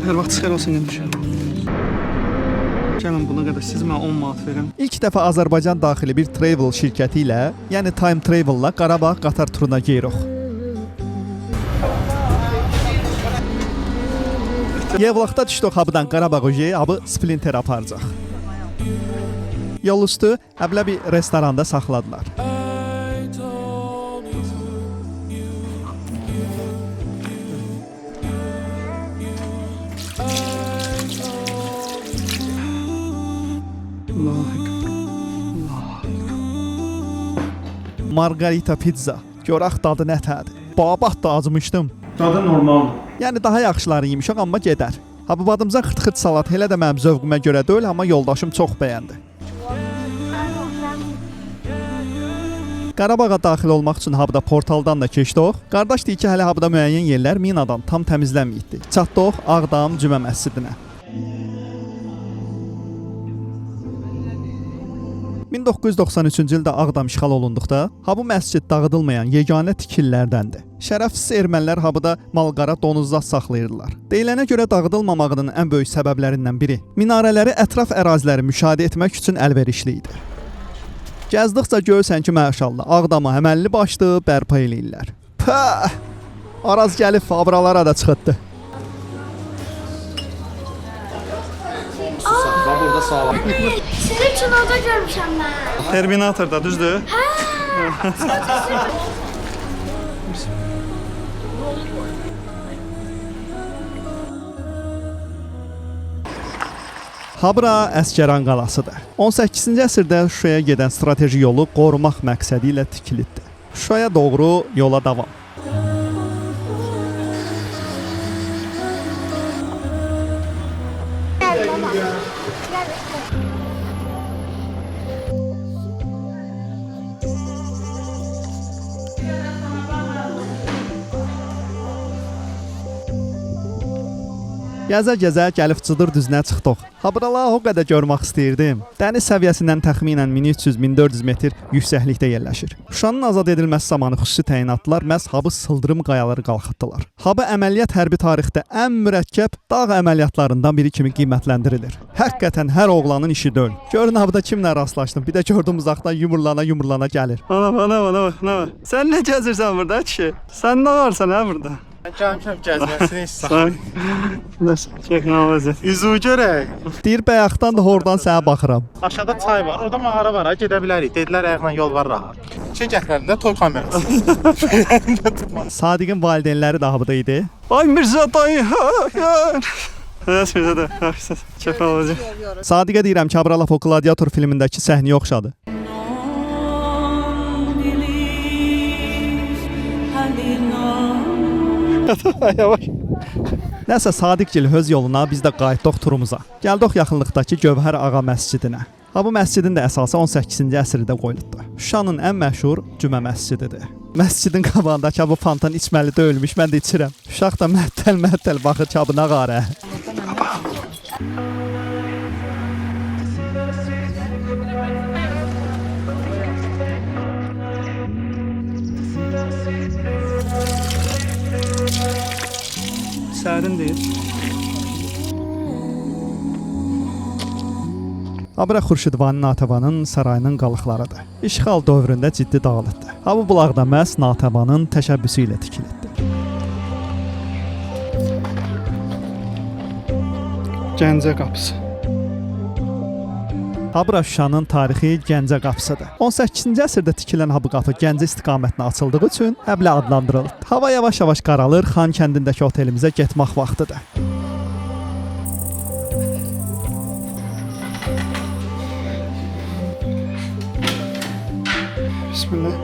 Hər vaxt xeyir olsun yenə. Gəlin buna qədər siz mənə 10 manat verin. İlk dəfə Azərbaycan daxili bir travel şirkəti ilə, yəni Time Travel-la Qarabağ qatar turuna gedirik. Yevlaxda düşdük hapıdan Qarabağ oje, hapı Splinter aparacaq. Yol üstü əblə bir restoranda saxladılar. Allahu Ekber. Margarita pizza. Görək dadı nətədir. Babat da acımışdım. Dadı normaldır. Yəni daha yaxşıları yemişik, amma gedər. Ha bu badımcan xırt-xırt salat elə də mənim zövqümə görə deyil, amma yoldaşım çox bəyəndi. Qarabağa daxil olmaq üçün Habda portaldan da keçdik. Qardaş deyir ki, hələ Habda müəyyən yerlər minadan tam təmizlənməyibdi. Çatdıq Ağdam Cümə məscidinə. 1993-cü ildə Ağdam işğal olunduqda, ha bu məscid dağıdılmayan yeganə tikililərdəndir. Şərəfsiz ermənilər habıda malqara donuzlar saxlayırdılar. Deyilənə görə dağıdılmamağının ən böyük səbəblərindən biri minarələri ətraf əraziləri müşahidə etmək üçün əlverişli idi. Gəzdikcə görürsən ki, maşallah, Ağdamı əməlli başlı bərpa eləyirlər. Pəh! Araz gəlib fabralara da çıxıtdı. Burada sağlam. Seni kinoda görmüşəm mən. Terminatorda düzdür? Habra Əsgəran qalasıdır. 18-ci əsrdə Şuşaya gedən strateji yolu qorumaq məqsədi ilə tikilibdi. Şuşaya doğru yola davam. Gəl baba. Gəl. Gəzə-gəzə gəlib Cıdır düzünə çıxdıq. Habrala o qədər görmək istəyirdim. Dəniz səviyyəsindən təxminən 1300-1400 metr yüksəklikdə yerləşir. Şuşanın azad edilməsi zamanı xüsusi təyinatlılar məhz Habı sıldırım qayaları qalxıtdılar. Habı əməliyyat hərbi tarixdə ən mürəkkəb dağ əməliyyatlarından biri kimi qiymətləndirilir. Həqiqətən hər oğlanın işi deyil. Görün Habıda kimlə rastlaşdım. Bir də gördüm uzaqdan yumurlana-yumurlana gəlir. Ana ana ana ana. Sən nə gəzirsən burada kişi? Sən nə varsan hə burada? Gəlmişəm gəzməsini istəyirəm. Sən. Çək nə vəziyyət. Üzü görək. Deyir bayaqdan da hordan sənə baxıram. Aşağıda çay var, orada mağara var, ha, gedə bilərik. Dedilər ayaqla yol var rahat. Şey gətirəndə toy kamerası. Sadiqin valideynləri də Habıda idi. Ay Mirzə dayı. Həs Mirzə dayı. Yaxşı. Çək nə vəziyyət. Sadiqə deyirəm ki, Abralaf o Gladiator filmindəki səhnəyə oxşadı. Yavaş. Nəsə Sadiqgil öz yoluna, biz də qayıtdıq turumuza. Gəldik yaxınlıqdakı Gövhər Ağa məscidinə. Ha bu məscidin də əsası 18-ci əsrdə qoyulubdu. Şuşanın ən məşhur Cümə məscididir. Məscidin qabağındakı bu fontan içməli deyilmiş, mən də içirəm. Uşaq da məttəl-məttəl baxır ki, bu nə qarə. Sərin deyil. Abra Xurşidvani Natəvanın sarayının qalıqlarıdır. İşğal dövründə ciddi dağılıbdı. Ha bu bulaq da məhz Natəvanın təşəbbüsü ilə tikilibdi. Gəncə qapısı. Habra Şuşanın tarixi Gəncə qapısıdır. 18-ci əsrdə tikilən ha bu qapı Gəncə istiqamətinə açıldığı üçün Həblə adlandırılıb. Hava yavaş-yavaş qaralır, Xan kəndindəki otelimizə getmək vaxtıdır. Bismillah.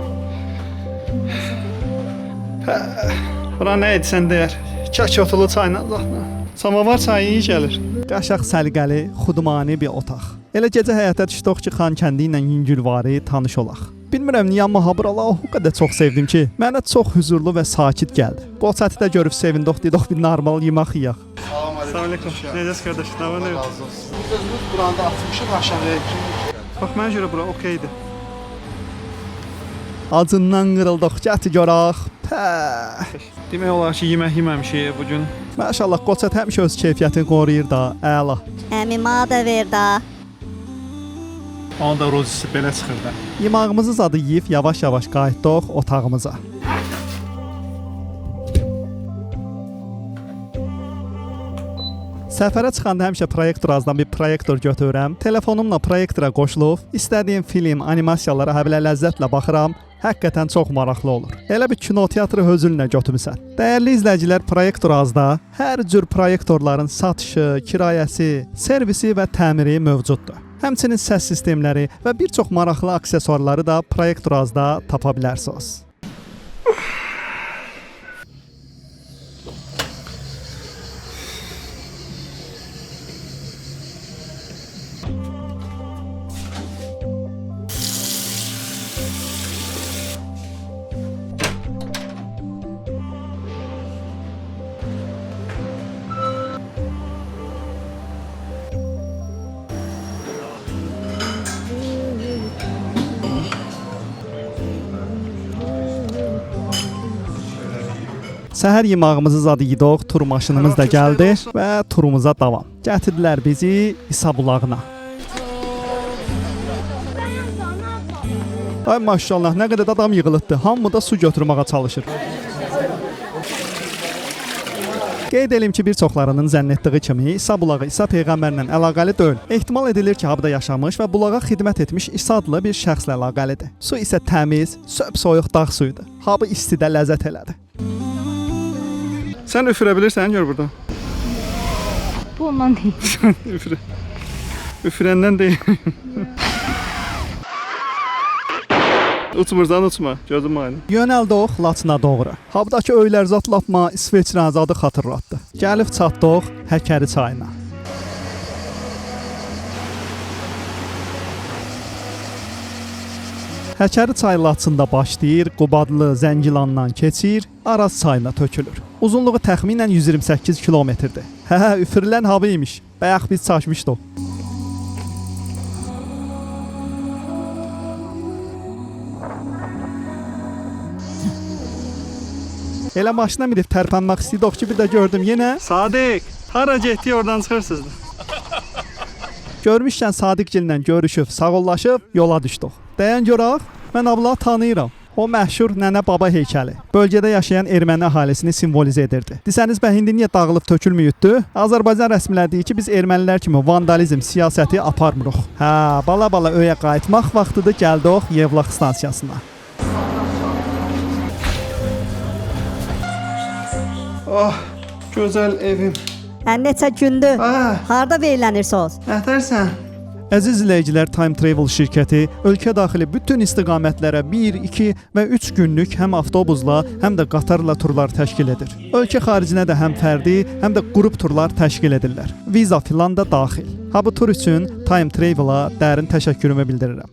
Bura nə etsən deyər. Kək otulu çayla zatla. Samovar çayı iyi gəlir. Qəşəng səliqəli, xudmani bir otaq. Elə gecə həyətə düşdük ki, Xan kəndi ilə yüngülvari tanış olaq. Bilmirəm niyə, amma Habrala o qədər çox sevdim ki, mənə çox hüzurlu və sakit gəldi. Qoçəti də görüb sevindik, dedik bir normal yemək yeyək. Salam əleykum. Necəsiz qardaş? Nə var nə yox? Razı olsun. Biz özümüz buranı da açmışıq aşağıya kimi. Bax mənə görə bura okeydir. Acından qırıldıq, gəti görək. Pəh. Demək olar ki, yemək yeməmişik bu gün. Maşallah Qoçat həmişə öz keyfiyyətini qoruyur da, əla. Əmi mənə da ver da. Onun da rozisi belə çıxır da. Yemağımızı zadı yeyib yavaş-yavaş qayıtdıq otağımıza. Səfərə çıxanda həmişə proyektor azdan bir proyektor götürürəm. Telefonumla proyektora qoşulub istədiyim film, animasiyalara hə belə ləzzətlə baxıram. Həqiqətən çox maraqlı olur. Elə bir kino teatrı özünlə götürmüsən. Dəyərli izləyicilər, proyektor azda hər cür proyektorların satışı, kirayəsi, servisi və təmiri mövcuddur. Həmçinin səs sistemləri və bir çox maraqlı aksesuarları da proyektor azda tapa bilərsiniz. Səhər yemağımızı zadı yedıq, tur maşınımız da gəldi və turumuza davam. Gətirdilər bizi İsa bulağına. Ay maşallah, nə qədər də adam yığılıbdı. Hamı da su götürməyə çalışır. Qeyd eləyim ki, bir çoxlarının zənn etdiyi kimi İsa bulağı İsa peyğəmbərlə əlaqəli deyil. Ehtimal edilir ki, habda yaşamış və bulağa xidmət etmiş İsa adlı bir şəxslə əlaqəlidir. Su isə təmiz, söp-soyuq dağ suyudur. Habı istidə ləzzət elədi. Sən üfürə bilirsən gör burada. Bu ondan değil. Üfürə. Üfürəndən deyil. Uçmursan uçma. Gözüm aydın. Yönəldik Laçına doğru. Habdakı öylər zat lap ma İsveçrə zadı xatırlatdı. Gəlib çatdıq Həkəri çayına. Həkəri çayı Laçında başlayır, Qubadlı, Zəngilandan keçir, Araz çayına tökülür. Uzunluğu təxminən 128 kilometrdir. Hə, hə, üfürülən hava imiş. Bayaq biz çaşmışdıq. Elə maşına minib tərpənmək istəyirdik ki, bir də gördüm yenə. Sadiq, hara getdik oradan çıxırsınız. Görmüşkən Sadiqgillə görüşüb, sağollaşıb yola düşdük. Dayan görək, mən abla tanıyıram. O məşhur nənə baba heykəli bölgədə yaşayan erməni əhalisini simvolizə edirdi. Desəniz bə indi niyə dağılıb tökülməyibdi? Azərbaycan rəsmiləri deyir ki, biz ermənilər kimi vandalizm siyasəti aparmırıq. Hə, bala-bala öyə qayıtmaq vaxtıdır, gəldik Yevlax stansiyasına. Oh, gözəl evim. Hə, neçə gündür? Ah, Harda veylənirsiniz? nətərsən? Əziz izləyicilər, Time Travel şirkəti ölkə daxili bütün istiqamətlərə 1, 2 və 3 günlük həm avtobusla, həm də qatarla turlar təşkil edir. Ölkə xaricinə də həm fərdi, həm də qrup turlar təşkil edirlər. Viza filan da daxil. Ha bu tur üçün Time Travel-a dərin təşəkkürümü bildirirəm.